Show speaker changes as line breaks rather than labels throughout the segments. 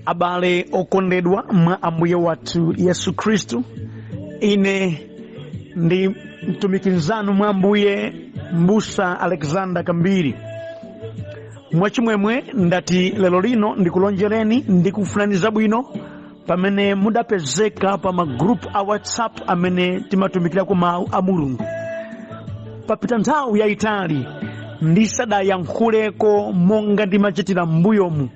Abale okondedwa mwa Ambuye wathu Yesu Khristu, ine ndi mtumiki mnzanu mwa Ambuye, Mbusa Alexander Kambiri. Mwachimwemwe ndati lero lino ndikulonjereni ndikufunani zabwino pamene mudapezeka pa magrupu a WhatsApp amene timatumikirako mawu a Mulungu. Papita nthawi yayitali ndisadayankhuleko monga ndimachitira m'mbuyomu,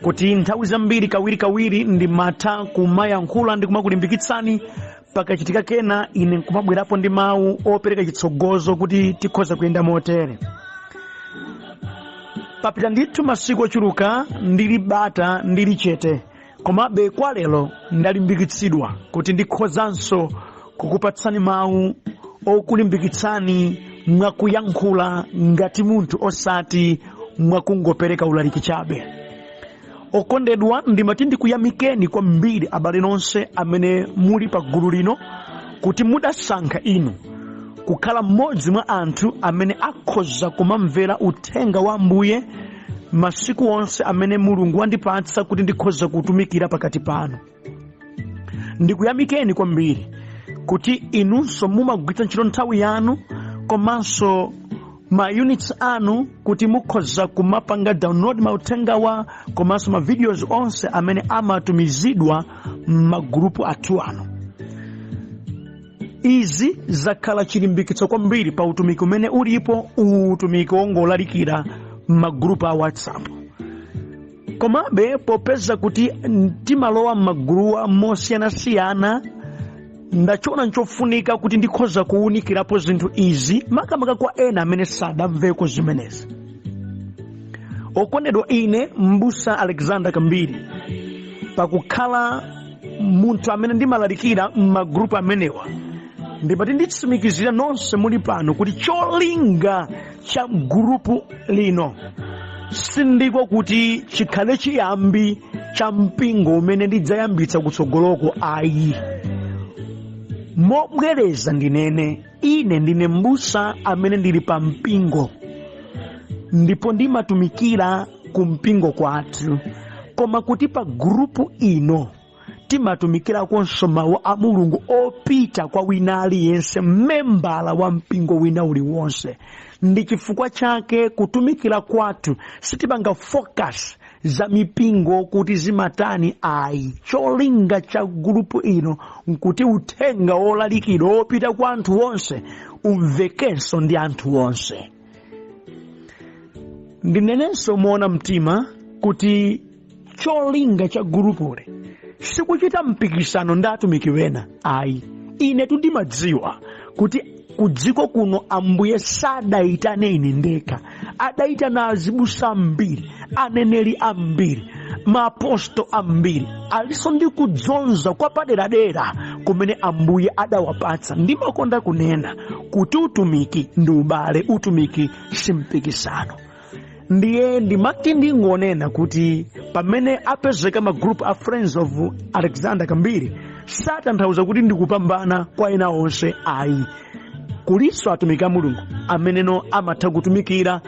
kuti nthawi zambiri kawirikawiri ndimatha kumayankhula ndi kumakulimbikitsani. Pakachitika kena ine nkumabwerapo ndi mawu opereka chitsogozo kuti tikhoza kuyenda motere. Papita ndithu masiku ochuluka ndili bata, ndili chete, komabe kwa lero ndalimbikitsidwa kuti ndikhozanso kukupatsani mawu okulimbikitsani mwakuyankhula ngati munthu, osati mwakungopereka ulaliki chabe. Okondedwa, ndimati ndikuyamikeni kwambiri abale nonse amene muli pa gulu lino kuti mudasankha inu kukhala mmodzi mwa anthu amene akhoza kumamvera uthenga wa Ambuye masiku onse amene Mulungu wandipatsa kuti ndikhoza kutumikira pakati panu. Ndikuyamikeni kwambiri kuti inunso mumagwiritsa ntchito nthawi yanu komanso ma units anu kuti mukhoza kumapanga download mauthengawa komanso ma videos onse amene amatumizidwa m'magulupu athu ano. Izi zakhala chilimbikitso kwambiri pa utumiki umene ulipo, utumiki wongolalikira m'magulupu a WhatsApp. Komabe popeza kuti timalowa m'maguluwa mosiyanasiyana, ndachiona nchofunika kuti ndikhoza kuwunikirapo zinthu izi, makamaka kwa ena amene sadamveko zimenezi. Okondedwa, ine Mbusa Alexander Kambiri, pakukhala munthu amene ndimalalikira m'magulupu amenewa, ndimati nditsimikizira nonse muli pano kuti cholinga cha gulupu lino sindiko kuti chikhale chiyambi cha mpingo umene ndidzayambitsa kutsogoloko, ayi. Mobwereza ndinene, ine ndine mbusa amene ndili pa mpingo ndipo ndimatumikira ku mpingo kwathu, koma kuti pa gurupu ino timatumikirakonso mawu a Mulungu opita kwa wina aliyense, membala wa mpingo wina uliwonse. Ndi chifukwa chake kutumikira kwathu sitipanga focus za mipingo kuti zimatani, ayi. Cholinga cha gurupu ino nkuti uthenga wolalikidwa wopita kwa anthu onse umvekenso ndi anthu onse. Ndinenenso moona mtima kuti cholinga cha gurupuli sikuchita mpikisano ndi atumiki wena, ayi. Inetu ndimadziwa kuti ku dziko kuno Ambuye sadayitane ine ndekha, adayitana azibusa ambiri, aneneri ambiri, maaposto ambiri, alinso ndi kudzonza kwa paderadera kumene Ambuye adawapatsa. Ndimakonda kunena kuti utumiki ndi ubale, utumiki si mpikisano. Ndiye ndimati ndingonena kuti pamene apezeka magrupu a Friends of Alexander Kambiri, satanthauza kuti ndikupambana kwa ena onse, ayi. Kulinso atumiki a Mulungu ameneno amatha kutumikira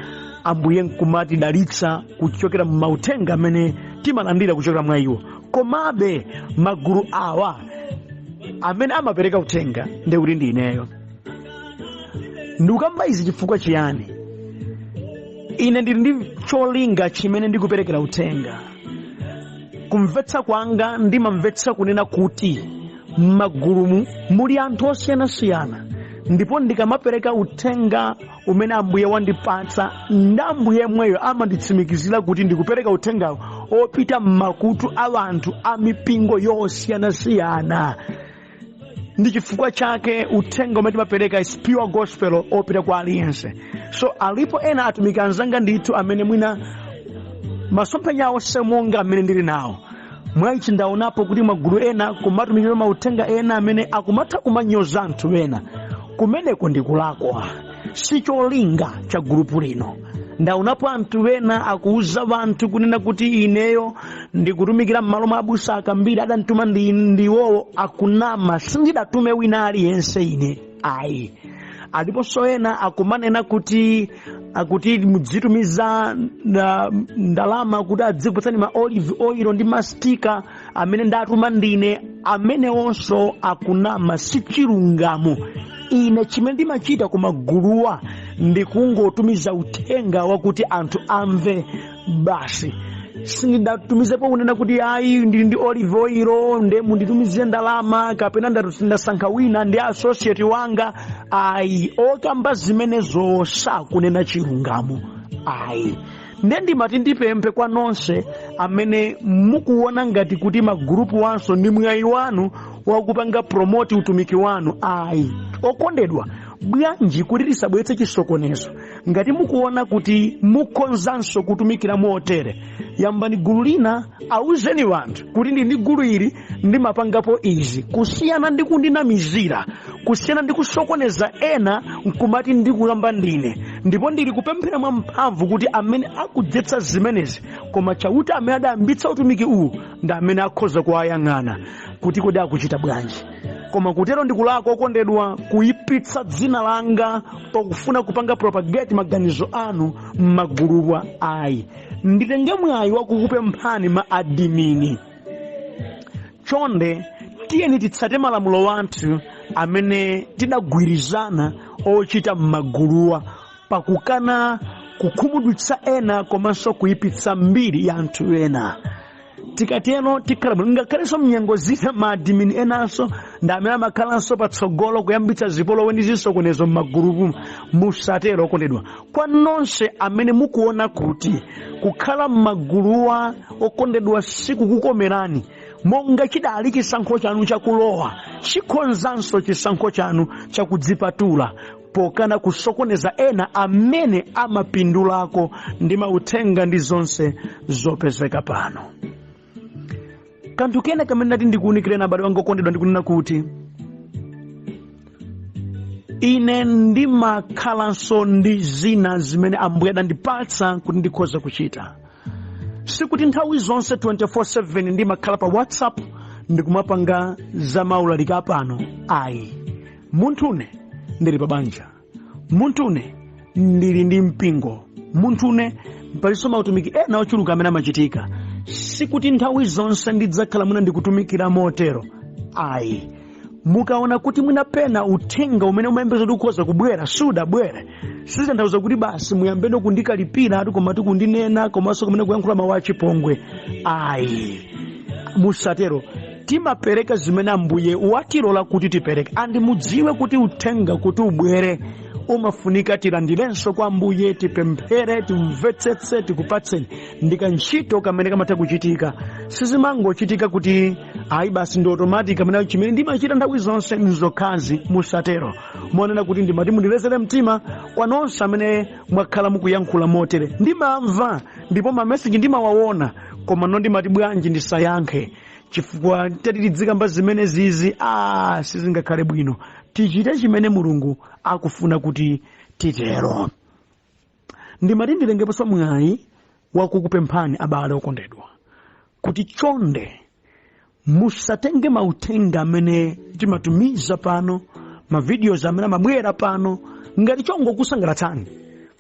Ambuye nkumatidalitsa kuchokera mauthenga amene timalandira kuchokera mwa iwo. Komabe magulu awa amene amapereka uthenga ndikuti ndi ineyo. Ndikukamba izi chifukwa chiyani? Ine ndili ndi cholinga chimene ndikuperekera uthenga. Kumvetsa kwanga, ndimamvetsa kunena kuti m'magulumu muli anthu osiyanasiyana, ndipo ndikamapereka uthenga umene Ambuye wandipatsa, ndi Ambuye yemweyo amanditsimikizira kuti ndikupereka uthengawo opita m'makutu a anthu a mipingo yosiyanasiyana. Ndi chifukwa chake uthenga umene timapereka is pure gospel opita kwa aliyense. So alipo ena atumiki anzanga ndithu amene mwina masomphenya awo semonga amene ndili nawo. Mwaichi ndaonapo kuti magulu ena kumatumikira mauthenga ena amene akumatha kumanyoza anthu ena. Kumeneko ndikulakwa, si cholinga cha gulupu lino. Ndaonapo anthu ena akuuza anthu kunena kuti ineyo ndikutumikira m'malo mwa abusa Akambiri, adantuma ndi ndiwowo. Akunama, sindidatume wina aliyense ine, ayi. Aliponso ena akumanena kuti akuti mudzitumiza ndalama kuti adzikupatsani ma olive oil ndi ma sticker amene ndatuma ndine. Amenewonso akunama, si chilungamo. Ine chimene ndimachita ku maguluwa ndikungotumiza uthenga wakuti anthu amve basi. Sindidatumizepo kunena kuti ayi, ndili ndi olive oil nde munditumizire ndalama, kapena ndasankha wina ndi associate wanga, ayi. Okamba zimenezo sakunena chilungamo, ayi. Nde ndimati ndipemphe kwa nonse amene mukuona ngati kuti magurupu wanso ndi mwayi wanu wakupanga promote utumiki wanu, ayi. Okondedwa, bwanji kuti tisabweretse chisokonezo? Ngati mukuona kuti mukhonzanso kutumikira motere, yambani gulu lina, auzeni wanthu kuti ndi ndi gulu ili ndimapangapo izi, kusiyana ndi kundinamizira, kusiyana ndi kusokoneza ena nkumati ndikulamba ndine. Ndipo ndili kupemphera mwamphamvu kuti amene akudzetsa zimenezi, koma Chauta amene adayambitsa utumiki uwu ndi amene akhoza kuwayang'ana kuti kodi akuchita bwanji. Koma kutero ndikulakwa, okondedwa, kuyipitsa dzina langa pakufuna kupanga propagate maganizo anu m'maguluwa, ayi. Nditenge mwayi wakukupemphani ma admin, chonde tiyeni titsate malamulo wathu amene tidagwirizana ochita m'maguluwa, pakukana kukhumudwitsa ena komanso kuyipitsa mbiri ya anthu ena. Tikatero tikhala bwino. Ngakhalenso mnyengo zina ma admin enanso ndi amene amakhalanso patsogolo kuyambitsa zipolowe ndi zisokonezo m'magulupu. Musatero, okondedwa. Kwa nonse amene mukuona kuti kukhala m'maguluwa, okondedwa, sikukukomerani, monga chidali chisankho chanu chakulowa, chikhonzanso chisankho chanu chakudzipatula, pokana kusokoneza ena amene amapindulako ndi mauthenga ndi zonse zopezeka pano. Kanthu kena kamene ndati ndikuwunikireni, abale wanga okondedwa, ndikunena kuti ine ndimakhalanso ndi zina zimene Ambuye adandipatsa kuti ndikhoza kuchita. Sikuti nthawi zonse 24/7 ndimakhala pa WhatsApp ndikumapanga za maulalika pano, ayi. Munthune ndili pa banja, munthune ndili ndi mpingo, munthune palinso mautumiki ena ochuluka amene amachitika. Sikuti nthawi zonse ndidzakhala mwina ndikutumikira motero, ayi. Mukaona kuti mwina pena uthenga umene umayembeza kuti ukhoza kubwera sudabwere, sizitanthauza kuti basi muyambeno kundikalipira ati koma tikundinena komanso kumene kuyankhula mawu achipongwe, ayi. Musatero. Timapereka zimene Ambuye watilola kuti tipereke, and mudziwe kuti uthenga kuti ubwere umafunika tilandirenso kwa Ambuye, tipemphere, timvetsetse, tikupatseni. Ndikantchito kamene kamatha kuchitika, sizimangochitika kuti ayi basi ndi automatic kamene chimene ndimachita nthawi zonse nzokhazi. Musatero. Monena kuti ndimati mundilezere mtima kwa nonse amene mwakhala mukuyankhula motere. Ndimamva ndipo mameseji ndimawaona, koma no ndimati bwanji ndisayankhe, chifukwa tati tidzikamba zimene zizi sizingakhale bwino. Tichite chimene Mulungu akufuna kuti titero. Ndimati nditengeponso mwayi wakukupemphani, abale okondedwa, kuti chonde musatenge mauthenga amene timatumiza pano, ma videos amene amabwera pano, ngati chongokusangalatsani,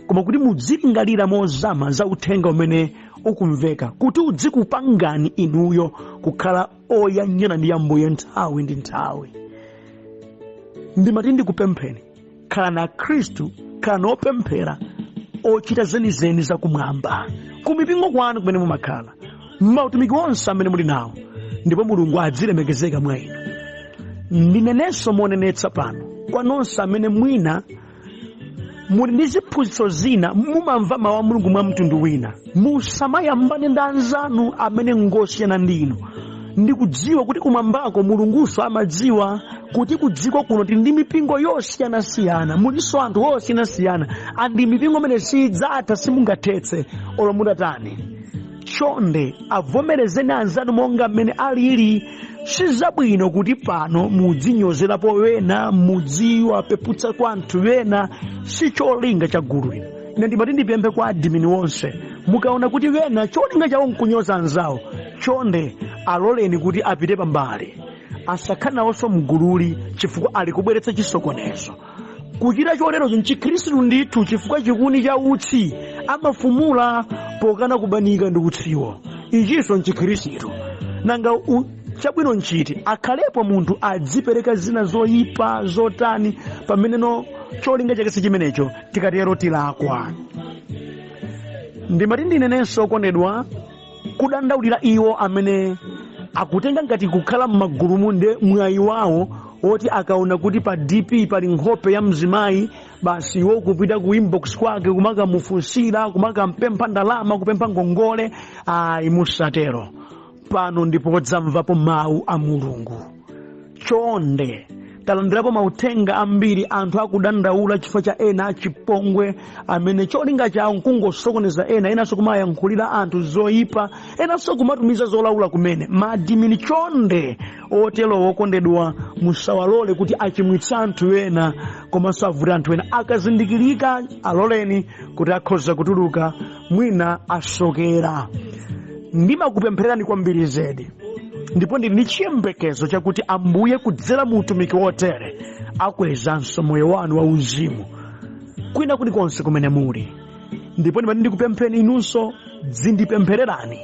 koma kuti mudzilingalira mozama za uthenga umene ukumveka, kuti udzikupangani inuyo kukhala oyanjana ndi Ambuye nthawi ndi nthawi. Ndimati ndikupempheni, khalani Akhristu, khalani opemphera, ochita zenizeni zakumwamba kumipingo kwanu kumene mumakhala, mautumiki onse amene muli nawo, ndipo Mulungu adzilemekezeka mwa inu. Ndinenenso monenetsa pano kwa nonse amene mwina muli ndi ziphunzitso zina, mumamva mawu a Mulungu mwa mtundu wina, musamayambane ndi anzanu amene ngosiyana ndi inu. Ndikudziwa kuti kumwambako Mulungunso amadziwa kuti kudziko kuno tili ndi mipingo yosiyanasiyana, mulinso anthu osiyanasiyana, and mipingo imene sidzatha, simungathetse olo mutatani. Chonde avomerezeni anzanu monga mmene alili. Sizabwino kuti pano mudzinyozerapo wena, mudziwapeputsa kwa anthu wena, si cholinga cha gulu lino. Ine ndimati ndipemphe kwa admin wonse, mukaona kuti wena cholinga chawo nkunyoza anzawo, chonde aloleni kuti apite pambali, asakhale nawonso mgululi, chifukwa ali kubweretsa chisokonezo. Kuchita choterocho nchikhristu ndithu, chifukwa chikuni cha utsi amafumula pokana kubanika ndi utsiwo. Ichinso nchikhristu. Nanga chabwino nchiti akhalepo munthu adzipereka zina zoyipa zotani, pameneno cholinga chake si chimenecho? Tikatero tilakwa. Ndimati ndinenenso, okondedwa, kudandaulira iwo amene akutenga ngati kukhala m'magulumu nde mwayi wawo woti akaona kuti pa DP pali nkhope ya mzimayi, basi iwo kupita ku inbox kwake kumakamufunsira, kumakampempha ndalama, kupempha ngongole. Ayi, musatero. Pano ndipo podzamvapo mawu a Mulungu. Chonde, talandirapo mauthenga ambiri, anthu akudandaula chifukwa cha ena achipongwe amene cholinga chawo nkungosokoneza ena, enanso kumayankhulira anthu zoyipa, enanso kumatumiza zolaula kumene. Ma admin, chonde, otero wokondedwa, musawalole kuti achimwitse anthu ena komanso avute anthu ena. Akazindikirika, aloleni kuti akhoza kutuluka, mwina asokera. Ndimakupemphererani kwambiri zedi, ndipo ndili ndi chiyembekezo chakuti Ambuye kudzera mu utumiki wotere akwezanso moyo wanu wauzimu kwina kulikonse kumene muli. Ndipo ndimati ndikupempheni inunso, dzindipemphererani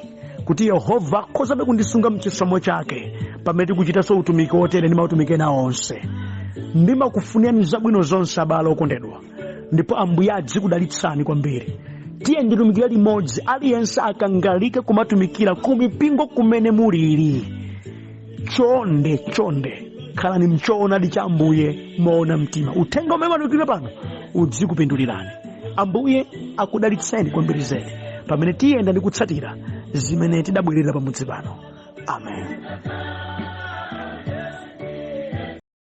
kuti Yehova akhozabe kundisunga mchisomo chake pamene tikuchitanso utumiki wotere ndi mautumiki ena onse. Ndimakufunirani zabwino zonse, abale okondedwa, ndipo Ambuye adzikudalitsani kwambiri. Tiye nditumikire limodzi, aliyense akangalike kumatumikira kumipingo kumene mulili. Chonde chonde, khalani mchoonadi cha Ambuye moona mtima. Uthenga umene matumikira pano udzikupindulirani. Ambuye akudalitseni kwambiri zedi pamene tiyenda ndi kutsatira zimene tidabwerera pamudzi pano. Amen.